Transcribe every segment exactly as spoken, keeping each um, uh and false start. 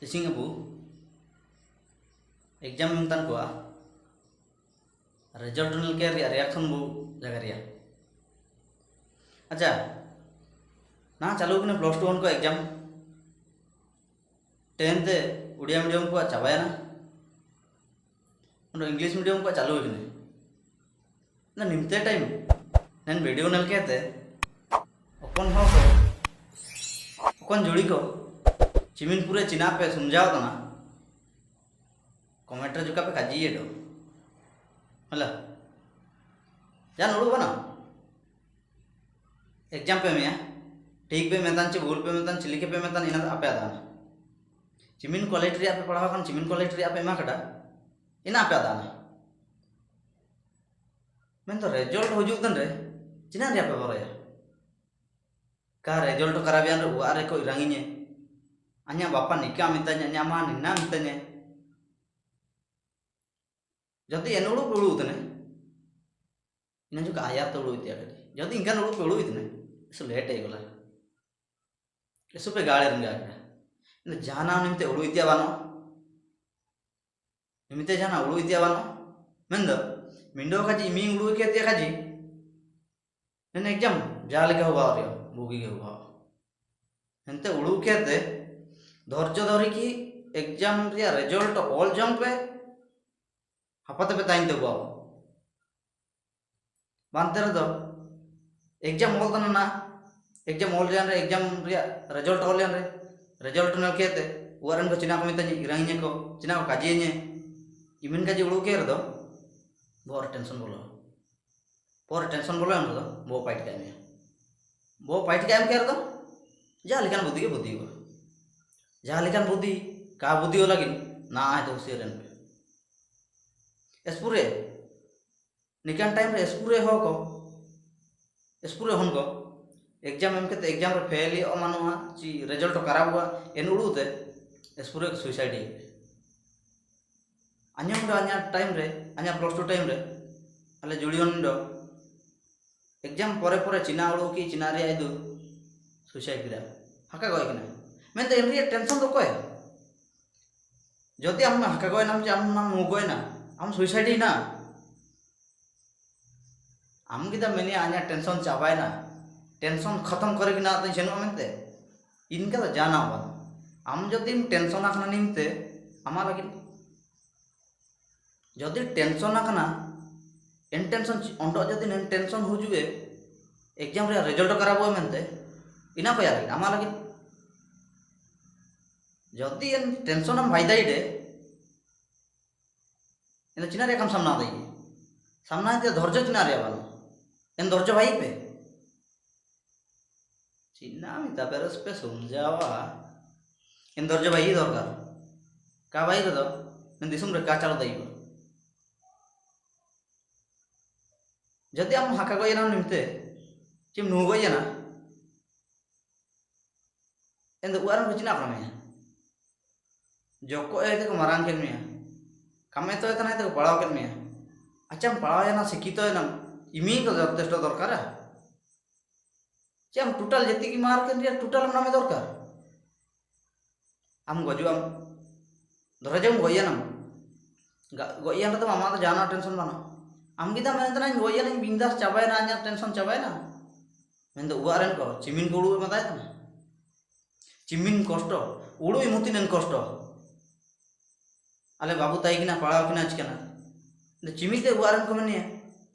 Tising abu exam em tan kua, result nalke ria, reaction bu jaga ria. Acha, na chalu kine plus two hon ko exam, ten te Odia medium kua chabaya na, undo English medium kua chalu kine. Na nimte time nen video nalkete, okon ho ko, okon juri ko, chimin pure china pe sumjhao tana, comment re juka pe kaji edo. Hala. Jan ulu bana. Exam pe mea, thik pe metan, chi bhul pe metan, chilike pe metan, ina ape adana. Chimin quality ria pe padhao khan, chimin quality ria pe ma kada, ina ape adana. Mendo result hojut tan re, china ria pe boroya. Ka result karabian re uwa re ko irangiñe. Anya bapa nika mitañe, anya ma nina mitañe. Jodi enu ulu pe ulu utene, ina juka ayar te ulu itia kadi. Jodi inkan ulu pe ulu itene, esu late e gola. Esu pe gale ringa kida. Ina jana nimte ulu itia bano. Nimite jana ulu itia bano. Mendo, mindo kaji, imi ulu ke tia kaji. Nen exam, jali ka huwa rio, bugi ke huwa. Ente ulu kete, dhorjo dhori ki exam ria result ol jong pe, hapate pe tain te huwa. Bante re do, exam ol tana na, exam ol rian re, exam ria result ol rian re, result nalkete, uaren ko china ko mitañe, irangiñe ko, china ko kajiñe, imin kaji ulu kere do, bor tension bolo. Bor tension bolo em do, bo pait ka em ya. Bo pait ka em kere do, jalikan budi ke budi ko. Jalikan budi, ka budi o lagin, na ai to siren. Espure, Nikan time re espure ho ko, espure hon ko, exam em kete exam re fail o manu ha, chi result o karab hua, en ulu te, espure ko suicide. Anya undo anya time re, anya plus two time re, ale juli undo, exam pore pore china ulu ki china ria idu, suicide kira. Haka goi kina. Mende en ria tension do koi. Jodi am haka goyena, am, am, am nu goyena, am suicide ina. Am gida menia anya tension chabaina, tension khatam karigina te senu mente. Inka da jana wan. Am jodi tension akana ninte, ama lagi. Jodi tension akana, en tension chi-, ondo jodi en tension hujue, exam re result karabo mente, ina ko ya lagi, ama lagi. Jodi en tension am baidai de, Enda china ria kam samna dai. Samna dia dhorjo china ria bana. En dhorjo bhai pe. China mi ta peres pe sumjhawa. En dhorjo bhai dorkar. Ka bhai do? En disum re ka chalo dai. Jodi am haka goyena nimte, chim nu goyena. Enda uaran ko china kena mia. Joko e te ko marang kena mia. Kame to e te na te ko padaw kena mia. Acha, am padaw ya na, sikito ya na. Imi ko jotesto dorkar. Acha, am total jeti ki mark kena ria, total am name dorkar. Am goju am. Dora jam goyan am. Ga-, goyan to mama to jana tension bana. Am kita mene tena goyan bindas chabaina, anya tension chabaina. Mendo uaren ko, chimin ko ulu matai tena. Chimin kosto, ulu imutin en kosto. Ale babu tai kina, padaw kina, chikana. De chimite uaren ko menia.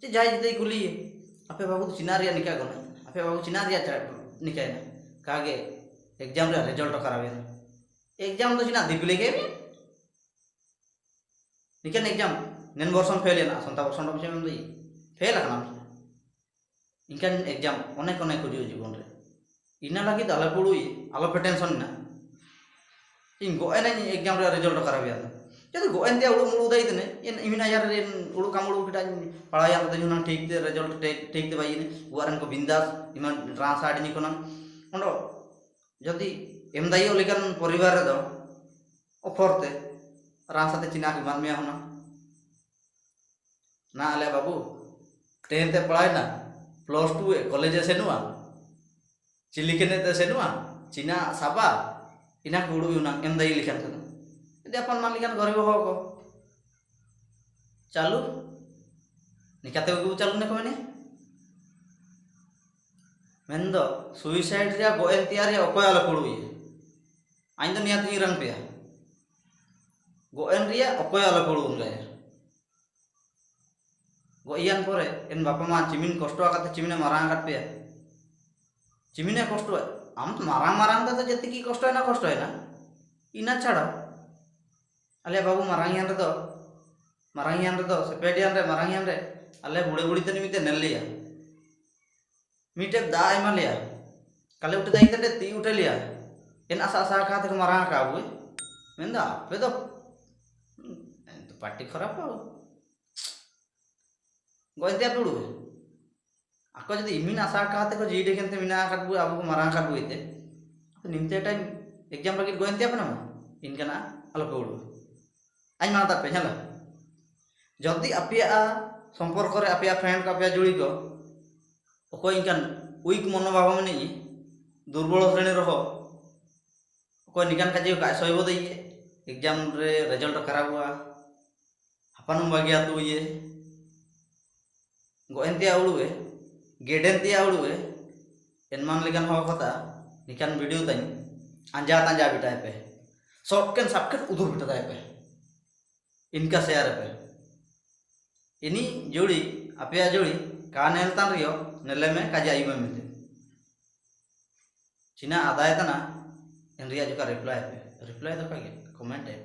Che jai jite kuli. Ape babu china ria nika gona. Ape babu china ria cha-, nika ina. Kage exam ria result karabe na. Exam to china dipile ke mi. Nikan exam, nen borson fail ena, sonta borson dom sem doi. Fail akanam. Inkan exam, onek onek huju jibon re. Ina lagi da ala purui, ala pe tension na. Ingo ena ni exam re result karabe ena. Jadi go en dia ulu mulu dai tene, en imina yar en ulu kamulu kita padaw ya tene na thik te result thik, thik te bai ini, uaren ko bindas, iman rasa adi ni kona. Ondo, Jodi em dai olikan poribar re do, o forte, rasa te china ki man mia hona. Na ale babu, ten te padaina, plus two e, college e senua, chili kene te senua, china saba, ina kuru yuna em dai olikan te. Jodi apan man likan goribo hoko. Chalu. Nikate ugu chalu ne ko mene. Mendo, suicide ria, goen tia ria, okoy ala puru ye. Ain do niat ni rang pia. Goen ria, okoy ala puru ungai. Go iyan pore, en bapa ma chimin kosto akate chimine marang akat pia. Chimine kosto, am marang marang da to jetiki kosto ena, kosto ena. Ina chado. Ale babu marang iyan re do. Marang iyan re do, sepedi iyan re, marang iyan re. Ale bure buri tani mite neliya. Mite da ema liya. Kale ute da ite de ti ute liya. En asa asa kate ko marang ka bui. Menda, pedo. Hmm, en to party kharap ho. Goen tia puru. Ako jodi imin asa kate ko jide kente mina akat bui, abu ko marang akat bui te. Ako nimte time exam lagi goen tia apa nama? Inkana alo puru. Ain mana tapi nyala. Jodi apia a somporko re apia friend ko apia juri ko. Okoy inkan weak mono baba mene i. Durbolo sreni roho. Okoy nikan kaji ka soibo de iye. Exam re result kharap hua. Hapanum bagi atu iye. Goen tia ulu e. Geden tia ulu e. En man likan ho kota. Nikan video tani. Anja tanja bita pe. Sotken sapken udur bita pe. Inka share pe. Ini juri, apia juri, ka nel tan rio, nele me kaja iba mite. China adai tana, en ria juka reply pe. Reply do kage, comment e.